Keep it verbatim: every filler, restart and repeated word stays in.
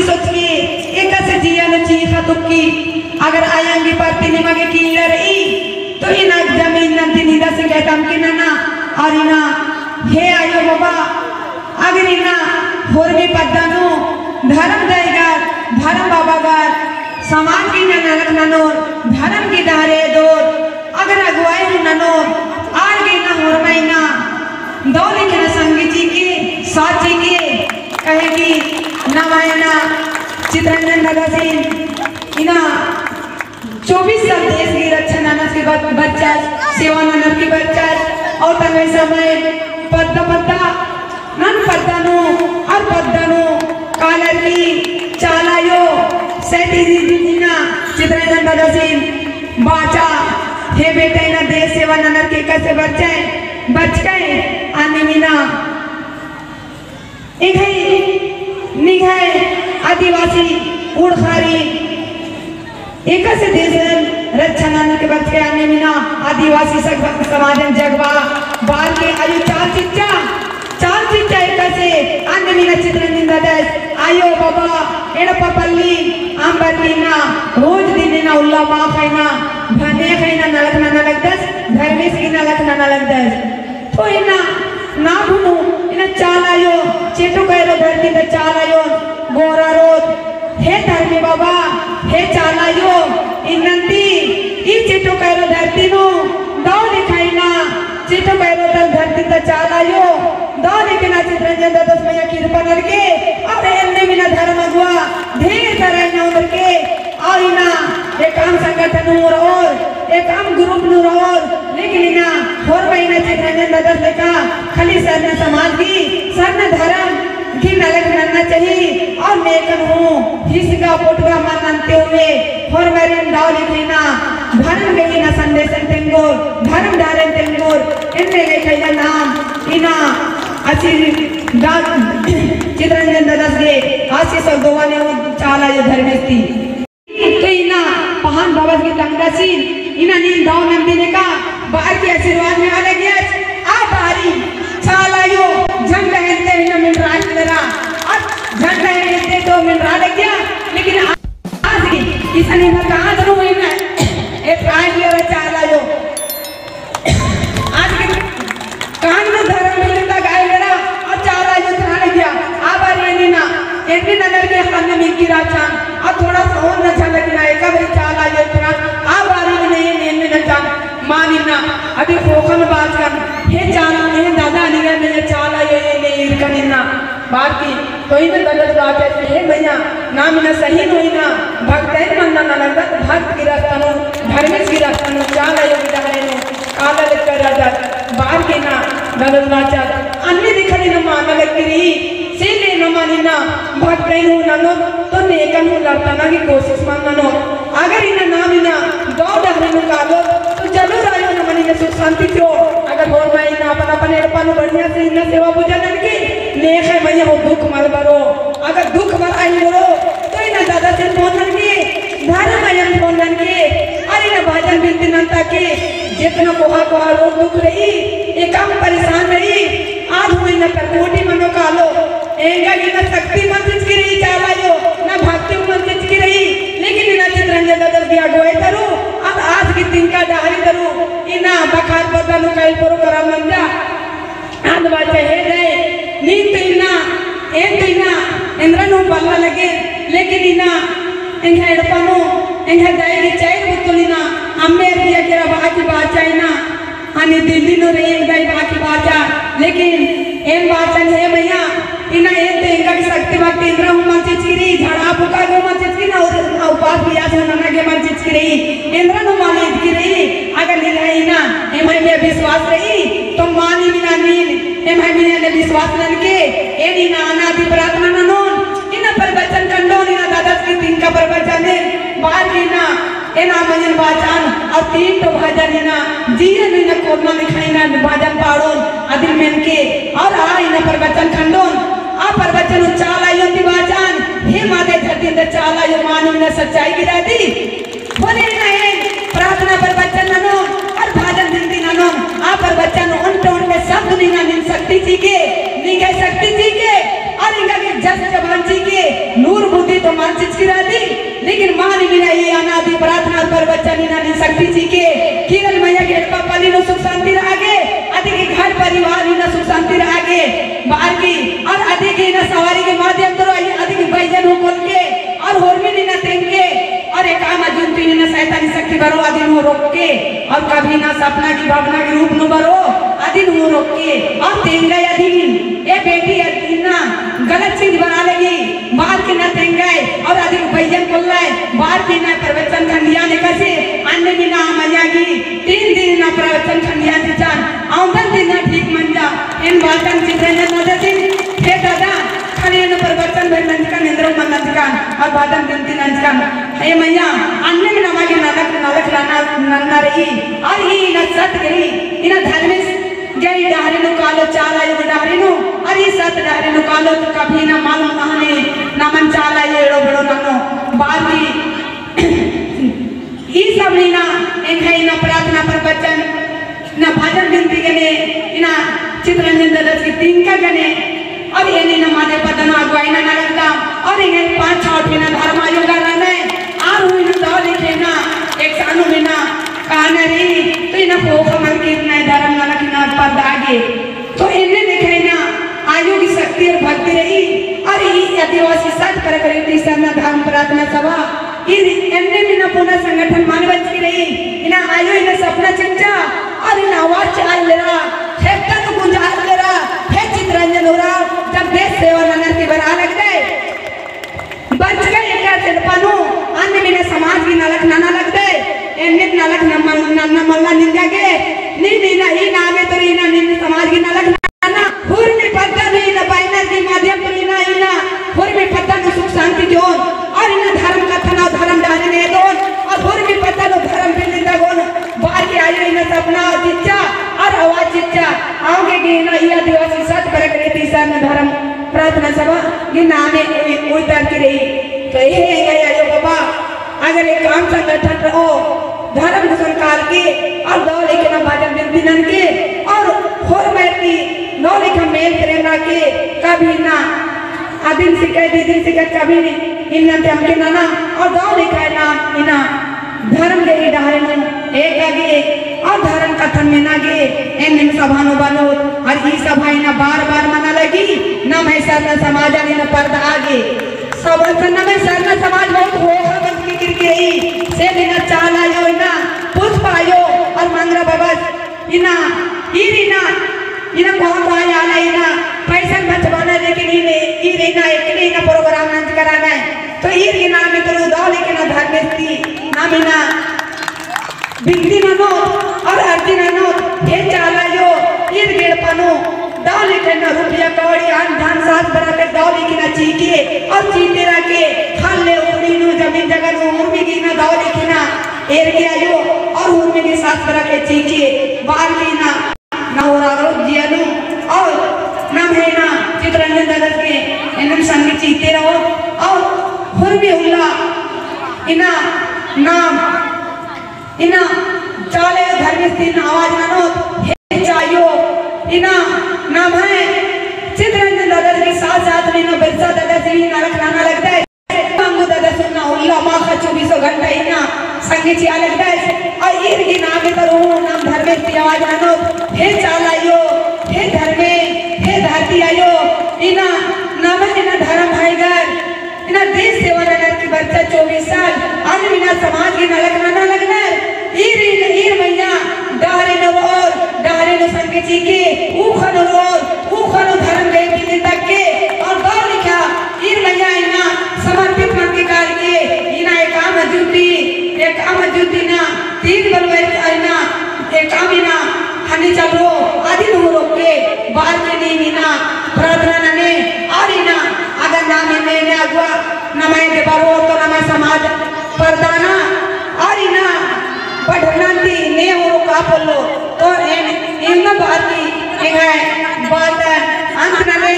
सोचकी, एकासे जिया नू चीख़ा तुक्की, अगर आयंग गे परती निमा गे कीड़ा रई, तो इन्ना जमीन नन्ती निंदा से कहतम के नना, और इन्ना हे आयो बाबा, अगर इन्ना होरमी पद्दा नू धर्म दईगर, धर्म बाबागर, समाज गे नलख ननोर, धर्म गे डहरे एदोर, अगर अगुवाई हूँ ननोर, आर गे इन्ना होरमा इन्ना दव लेखे इन्ना संगी चिके, साथ चिके, कहे कि नमा इन्ना चितरंजन दादासिन इन्ना चौबीस साल देश गे रक्षा ननर की बर-, बरचस, सेवा ननर की बरचस, और तंग्है समय पद्दा पद्दा, नन पद्दा नू, और पद्दा नू, कालर की चाला आयो, सैती दीदी इन्ना चितरंजन दादासिन बाचा, हे बेटा इन्ना देश सेवा ननर की एकासे बरचकय, बरचकय, अन्नेम इन्ना एंग्है, निंग्है आदिवासी कुँड़ुख़ारी एकासे देशन रक्षा ननर की बरचकय। अन्नेम इन्ना आदिवासी सग-, समाजन जगबआ बअर की आयो चाल चिच्चा, चाल चिच्चा एकासे अन्नेम इन्ना चितरंजन दादस आयो बाबा एड़पा पल्ली अम्बर की इन्ना रोज दिन इन्ना उल्ला माख़ा इन्ना भने ख़ा इन्ना नलख नना लगदस, धर्मेस की नलख नना लगदस। तो इन्ना नाम हूँ इन्ना चाला आयो, चेटो कैरो धरती ता चाला आयो, गोरा रोत, हे धर्मे बाबा, हे चाला आयो, इन्नन्ती, ई चेटो कैरो धरती नू, दव लेखा इन्ना, चेटो कैरो तल धरती ता चाला आयो, दव लेखा इन्ना चितरंजन दादस मइय्याँ किरपा ननर के, और एन्नेम इन्ना धर्म अगुवा, ढेर सारा इन्ना उनर के, और इन्ना एकअम संगठन हूँ रओर, एकअम group नू रओर, लेकिन इन्ना होरमा इन्ना चितरंजन दादस लेखा खाली सरना समाज गही, सरना धर्म गही नलख नन्ना चाही, और नेकन हूँ हिसगा पोटगा मल नन्ते हुए, होरमारिन दव लेखा इन्ना धर्म गही इन्ना संदेशन तेंगोर, धर्म डहरेन तेंगोर, एन्ने लेखा इन्ना नाम इन्ना आशीर्वाद चितरंजन दादस गे आशीष और दुआ नेओन चाला आयो धर्मेस ती। तो इन्ना पहान बाबस गे तंगदसिन, इन्ना नीन दव नन्दी नेका, बअर की आशीर्वाद नेआ लगियस, आ बारी, चाला आयो, झंडा हेलते इन्ना मेंड़रा हेलरा, अब झंडा हेलते तो मेंड़रा लगिया, लेकिन आज की, इसन इन्ना कांद नू इन्ना, ए प्राय लिया चाला आयो। आज के कान में धर्म मिलता गाय मेरा, और चाला आयो इतना नहीं दिया। आ बारी एन्ने ना, एन्ने ननर के हन्ने मिलकी राचान, और थोड़ा सा और न झलक ना, एका बारी चाला आयो इतना, आ बारी में नहीं, एन्ने न जान, मानी ना, अभी खोखन बात कर, हे चाला, हे दादा, नहीं, नहीं, चाला आयो, ये नहीं, इरकन इन्ना। बार की, तो इन्ना दादस बाचस, हे मइय्याँ, नाम इन्ना सही नू इन्ना, भक्तन मन्ना नना लगदत, भक्त गही रस्ता नू, धर्मेस गही रस्ता नू, चाला आयो गही डहरे नू, काला लेकर राजा, बार की इन्ना, दादस बाचस, अन्ने दिखा इन्ना माना लगी रई, से ले इन्ना मानी ना, भक्तन हूँ ननोत, तो नेकन हूँ लड़ताना की कोशिश मल ननोत। अगर इन्ना नाम इन्ना दव डहरे नू कालोत, तो जरूर आयो नमन इन्ना सुख शांति चिओ। अगर होरमा इन्ना अपन अपन एड़पा नू बढ़िया से इन्ना सेवा पूजा ननके, नेख़य मइय्याँ हूँ दुख मल बरो। अगर दुख बरआ ही बरो, तो इन्ना दादासिन फोन ननके, धर्म अय्यन फोन ननके, अरा इन्ना भजन बिनती नन्ता के, जेतना कोहा कोहा रोग दुख रई, एकअम परेशान रई, आद हूँ इन्ना परकोटी मनो कालो, एंगा गे ना शक्ति मल चिचकी रई चाला आयो, ना भक्ति मल चिचकी रई, लेकिन इन्ना चितरंजन दादस गही अगुवाई तरु, अब आस गही तिंका डहरी तरु, इन्ना बखार पद्दा नू कई program मंजा, आद बाचा हे दई, नीन तो इन्ना, एन तो इन्ना, एन्दरन हूँ बल्ला लगे, लेकिन इन्ना, एंग्है एड़पा नू, एंग्है दई गही चैर बुतुल इन्ना, अम्मेर दिया केरा बाकी बाचा इन्ना, अनि दिल्ली नू रई एंग्है दई बाकी बाचा, लेकिन एन बाचन हे मइय्याँ, इन्ना एन तो एंगा गे शक्ति मल चिचकी रई, एन्दरा हूँ मल चिचकी रई, झड़ा फुका गे मल चिचकी रई, ना उपास पियास नना गे मल चिचकी रई, एन्दरन हूँ मल चिचकी रई, अगर निंग्है इन्ना, एम्है मइय्याँ विश्वास रई, तो मानी इन्ना नीन, एम्है मइय्याँ ने विश्वास ननके, एन इन्ना अनादि प्रार्थना ननोन, इन्ना प्रवचन कंडोन, इन्ना दादस गही तिंका प्रवचन एन, बार की इन्ना, एन आ मइय्याँ बाचान, और तीन ठो भजन इन्ना, जिया नू इन्ना कोरना लिखा इन्ना भजन पाड़ोन, अदिन मेनके, और आ इन्ना प्रवचन कंडोन, आ प्रवचन चाला आयो ती बाचान, हे मादे धरती ता चाला आयो मानो इन्ना सच्चाई गिरा दी, होले इन्ना एन प्रार्थना प्रवचन ननोन, और भजन बिनती ननोन, आ प्रवचन ओन्टे ओन्टे शब्द नू इन्ना नीन शक्ति चिके, निंग्है शक्ति चिके, और एंगा गे जस जबान चिके, नूर बुद्धि तो मल चिचकी रअदी, लेकिन मानिम इन्ना ई अनादि प्रार्थना प्रवचन इन्ना नीन शक्ति चिके, किरण मइया गे एड़पा पल्ली नू सुख शांति रआ गे, अदिगे घर परिवार इन्ना सुख शांति रआ गे, बअर की, और अदिगे इन्ना सवारी के माध्यम तरो अदिगे बइयन हूँ कोल के, और होरमिन इन्ना तेंग के, और एकअम अजून ती इन्ना शैतानी शक्ति बरओ अदिन हूँ रोक के, और कभी इन्ना सपना की भावना की रूप नू बरओ अदिन हूँ रोक के, और तेंगा अदिन, ए बेटी अदिन इन्ना गलत चीज बरआ लगी, बअर की इन्ना तेंगय, और अदिन बइयन कोल्लय, बअर की इन्ना प्रवचन खंडियान एकासे, अन्नेम इन्ना मइया गे, तीन दिन इन्ना प्रवचन खंडियान चिच्चन, अउंदन दिन इन्ना ठीक मंजा, एन बाचकन चितरंजन नंदसिन, हे दादा, खाली एन प्रवचन भर नंजकन, एन्दरम मल नंजकन, और बादन बिनती नंजकन, हे मइया, अन्नेम नमा गे नलख, नलख नना, नन्ना रई, और ई इन्ना सत गही, इन्ना धर्मेस गही डहरे नू कालो चाला आयो गही डहरे नू, और ई सत डहरे नू कालो तो कभी इन्ना मल महने नमन चाला आयो एड़ो बेड़ो ननो। बअर की ई सब इन्ना एंग्है इन्ना प्रार्थना प्रवचन, इन्ना भजन बिनती गने, इन्ना चितरंजन ददस की तिंका गने, और एन इन्ना मादे पद्दा नू अगुवाई नना लगदम, और एंग्है पाँच छौ ठिन इन्ना धर्म आयो गा रअनय, आर हूँ इन्ना दव लेखे इन्ना एकसानुम इन्ना काना रई, तो इन्ना ख़ोख़ा मल की इन्ना धर्म नलख इन्ना परदा गे। तो एन्ने लेखा इन्ना आयो गही शक्ति और भक्ति रई, और ई आदिवासी सत प्रकृति सरना धर्म प्रार्थना सभा, ई एन्ने इन्ना पुना संगठन मल बचकी रई, इन्ना आयो इन्ना सपना चिच्चा, और इन्ना आवाज चिआ लरा, खेप्ता नू गुंजा लरा, हे चितरंजन उराँव, जब देश सेवा ननर ती बरआ लगदय, बरचका एका एड़पा नू, अन्नेम इन्ना समाज गही नलख नना लगदय, एन्नेम नलख नम-, नन्ना मल्ला निंगा गे, नीन इन्ना ई नामे तरो इन्ना नीन समाज गही नलख नना, हुरमी पद्दा नू इन्ना बैनर गही माध्यम तरो इन्ना, इन्ना हुरमी पद्दा नू सुख शांति चिओन, और इन्ना धर्म कत्थन और धर्म डहरे नू एदोन, और हुरमी पद्दा नू धर्म बिल्लिंदा गोन, बअर की आयो इन्ना सपना चिच्चा, और आवाज चिच्चा, अवंगे गे इन्ना ई आदिवासी सत प्रकृति सरना धर्म प्रार्थना सभा गही नामे उइ-, उइतारकी रई। तो एहे एंग्है आयो बाबा, अगर एकअम संगठन रओ, धर्म गुसन कालके, और दव लेखे इन्ना भजन बिनती ननके, और होरमर ती दव लेखे मेल प्रेम रअके, कभी इन्ना अदिन सिकय, दीदिन सिकय, कभी इन्ना ती अमके नना, और दव लेखे इन्ना, इन्ना धर्म गही डहरे नू एका गे, और धर्म कत्थन मेना गे, एन्नेम सभा नू बनो, और ई सभा इन्ना बार बार मना लगी, नम्है सरना समाजन इन्ना परदआ गे। सब नम्है सरना समाज बहुत ख़ोख़ा बरचकी रई, से इन्ना चाला आयो इन्ना, पुष्पा आयो, और मंगरा बबस, इन्ना, ईर इन्ना, इन्ना कोहा कोहा आलर इन्ना, पैसा बचाबअनर लेकिन ईर इन्ना, एकले इन्ना program नंजका रअनर। तो ईर गही नामे तरो दव लेखे इन्ना धर्मेस ती, नाम इन्ना, बिनती ननोत, और अर्जी ननोत, हे चाला आयो, ईर गही एड़पा नू, दव लेखे इन्ना रुपया कौड़ी, अन्न धन साथ बराबर दव लेखे इन्ना चिके, और चिते रअके, खाल्ले उखड़ी नू, जमीन जगह नू, हुरमी गे इन्ना दव लेखे इन्ना, एरके आयो, और हुरमी गे साथ बराबर चिके, बअर की इन्ना, ना होरआ रओ जिया नू, और नम्है इन्ना चितरंजन ददस गे एन्नेम संगे चिते रओ, और हुरमी उल्ला इन्ना नाम, इन्ना चाला आयो धर्मेस ती इन्ना आवाज ननोत, हे चाला आयो, इन्ना नम्है चितरंजन ददस गे साथ साथ में इन्ना बिरसा ददस गे नलख नना लगदय। मंगू ददस उन्ना उल्ला माख़ा चौबीसों घंटा इन्ना संगे चिआ लगदस। और ईर गही नामे तरो हूँ नाम धर्मेस ती आवाज ननोत, हे चाला आयो, हे धर्मे, हे धरती आयो, इन्ना नम्है इन्ना धर्म भाईगर, इन्ना देश सेवा ननर की बरचा चौबीस साल, अन्नेम इन्ना समाज गही नलख नना लगनर, ईर, ईर, ईर मइय्याँ डहरे नू रओर, डहरे नू संगे चिके, ऊखा नू रओर, ऊखा नू धर्म गही बिल्लिंदके, और दव लेखा ईर मइय्याँ इन्ना समर्पित मनके कालके, इन्ना एकअम अज्जुन ती, एकअम अज्जुन ती इन्ना तीन बलुवैर इन्ना एकअम इन्ना हनी चलो, अदिन हूँ रोके, बअर की नीम इन्ना प्रार्थना नने, और इन्ना अगर नाम एन्ने एन्ने अगुवा नम्है दे बरओ तो नम्है समाज परदाना, और इन्ना बढ़ना ती ने हूँ रोका पोल्लो, तो एन, एन बअर की एंग्है बात अंत नने।